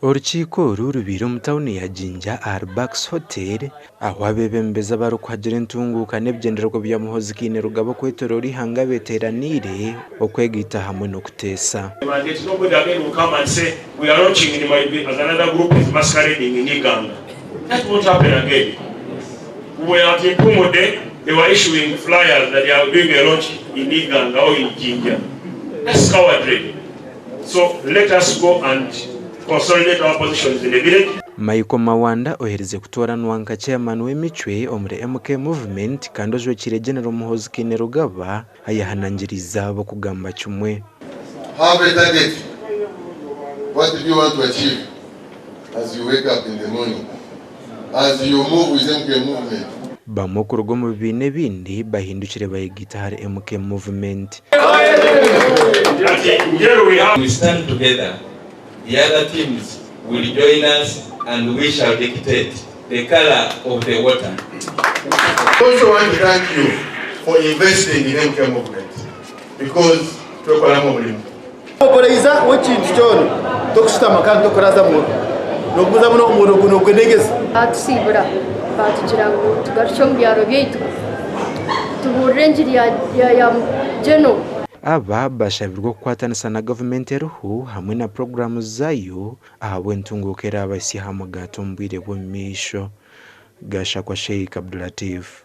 Orukiiko oru rubaire omu tauni ya Jinja ahari Bucks Hotel ahu abeebembezi abarikuhagira entunguuka n'ebigyendererwa bya Muhoozi Kainerugaba okwetoroora eihanga beteeraniire okwegaita hamwe n'okuteesa. So let us go and consolidate our positions in the village. Michael Mawanda oherize kutooranwa nka Chairman w'emicwe omuri MK Movement kandi ojwekiire General Muhoozi Kainerugaba ayehanangiriize abo kugamba kimwe. Have a target, what do you want to achieve as you wake up in the morning, as you move with MK Movement. Bamwe okuruga omu bibiina ebindi bahindukire bayegaita ahari MK Movement. We stand together, the other teams will join us and we shall dictate the colour of the water. Also want to thank you for investing in MK Movement because twekolamu omulimu. Omukoraiza w'ekintu kyona tokushutama kandi tokuraaza mworo, nogumizamu n'omwooro gwo nogwenegyeza. Baatusiibura, baatugira ngu tugarukye omu byaro byaitu tubuurire engiri ya Geno. Aba bashabirwe okukwatanisa na gavumenti eriho hamwe na puroguraamu zaayo ahabw'entunguuka eraabahisye aha mugaati omu bwire bw'omu maisho. Gashakwa Sheikh Abdulatif.